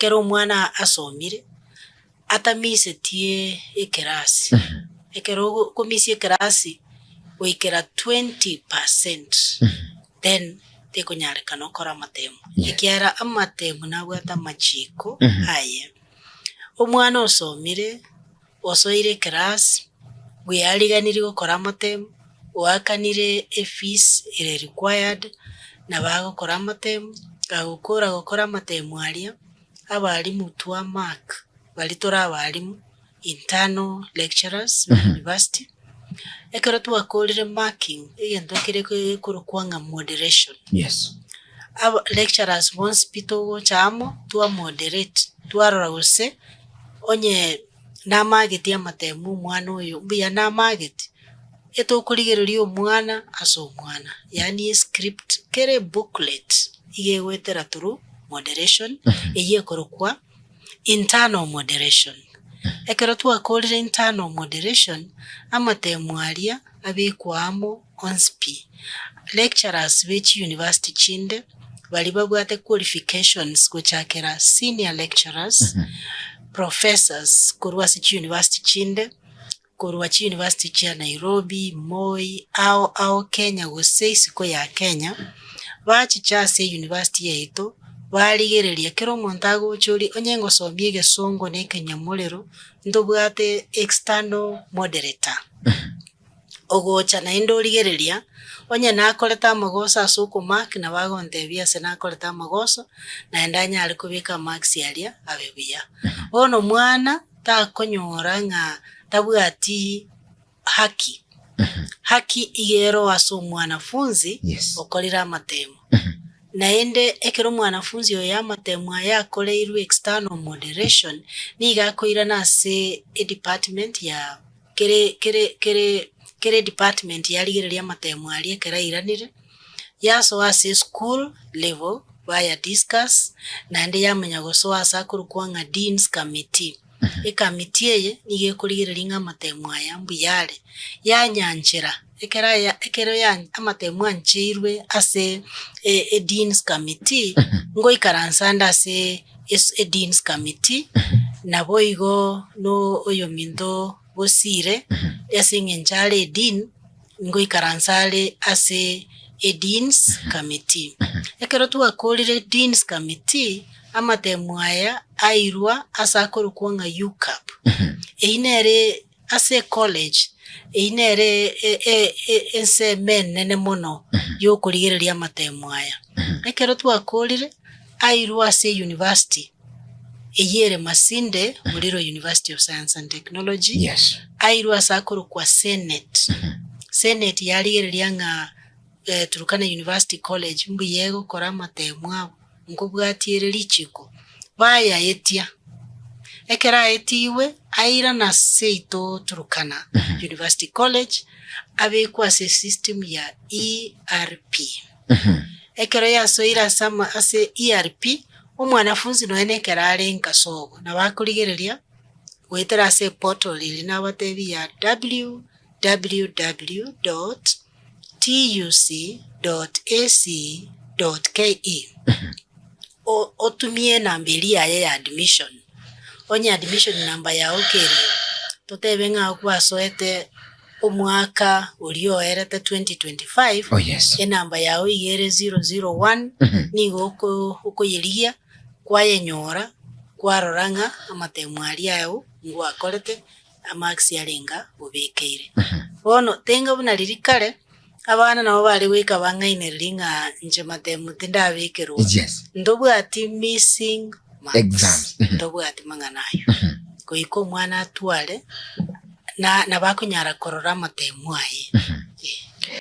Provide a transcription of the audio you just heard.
Ekero omwana asomire, atamisetie ekerasi, ekero okomisia ekerasi goikera 20 percent, then tekonyarekana okore amatemu, ekiagera amatemu nabwate amachiko aye. Omwana osomire, osoire ekerasi, bweariganirie gokora amatemu, oakanire efees ere required, nabo agokora amatemu, agokora gokora amatemu aria, abalimu twa mark, baria tore abalimu, internal lecturers ba university, ekero twakorire marking, egento kere gekorokwa ng'a moderation. Yes. Aba lecturers bonsi pi togocha amo, twa moderate, twarora gose onye namageti amatemu omwana oyo mbuya namageti, etokorigereria omwana ase omwana, yaani escript kere ebooklet iga egoetera through moderation, eywo ekorokwa internal moderation. Ekero twakorire internal moderation, amatemu aria abekwa amo onsi pi. Lecturers be chiuniversity chinde, baria babwate qualifications gochakera senior lecturers, professors korwa ase chiuniversity chinde, korwa chiuniversity chia Nairobi, Moi, ao ao Kenya gose isiko ya Kenya, bachicha ase euniversity yaito, barigereria kera omonto agocha oria onye ngosomia egesongo na ekenyamorero, ntobwate external moderator. Ogocha naende origereria, onye nakorete amagoso ase okomark nabo agontebia ase nakorete amagoso, naende anyare kobeka amarks aria abe buya. Bono omwana takonyora ng'a tabwati haki, haki iga ero ase omwanafunzi Yes. okorire amatemo. Naende ekero omwanafunzi oyo amatemo aya akoreirwe external moderation, nigo akoirana ase edepartment ya kere kere kere kere edepartment yarigereria amatemo aria ekero airanire, yasoa ase eschool level baya discuss, naende yamanya gosoa ase akorokwa ng'a deans committee. Ekamiti eye nigo ekorigereria ng'a amatemo aya mbuya are, yanyanchera ekero aya ekero ya amatemo ancheirwe ase edeans committee, ngoikaransa ande ase ase edeans committee, naboigo na oyominto bosire ase eng'encho are edean, ngoikaransa are ase edeans committee. Ekero twakorire deans committee, amatemo aya airwa ase akorokwa ng'a UCAP. Eyio nere ase ecollege, eyio nere ensemo enene mono yokorigereria amatemo aya. Ekero twakorire, airwe ase euniversity, eyio ere Masinde Muliro University of Science and Technology, Yes. airwe ase akorokwa Senate. Senate yarigereria ng'a Turkana University College mbuya egokora amatemo abo, nkobwatia ere richiko, bayaetia. Ekero aetigwe, airane ase seito Turkana University College, abekwe ase esystem ya ERP. Ekero yasoire ase ama ase ERP, omwanafunzi nonya na ekero are nka sobo, nabo akorigereria goetera ase eportal eria nabatebi ya www dot tuc dot ac dot ke, o- otumie enamba eria yaye ya admission, onye admission number yago kere totebe ng'a gwasoete omwaka oria oerete 2025, Oh, yes. enamba yao iga ere 001, nigo oko okoyerigia, kwayenyora, kwarora ng'a amatemo aria ayao ngwakorete, amarks arenge obekeire. Bono tenga buna riria kare, abana nabo bare goika bang'ainereria ng'a inche matemo tindabekerwa, Yes. ntobwati missing marks, Exams. Mhm. ntobwati mang'ana ayio. Goika omwana atware, na nabo akonyara korora amatemo aye.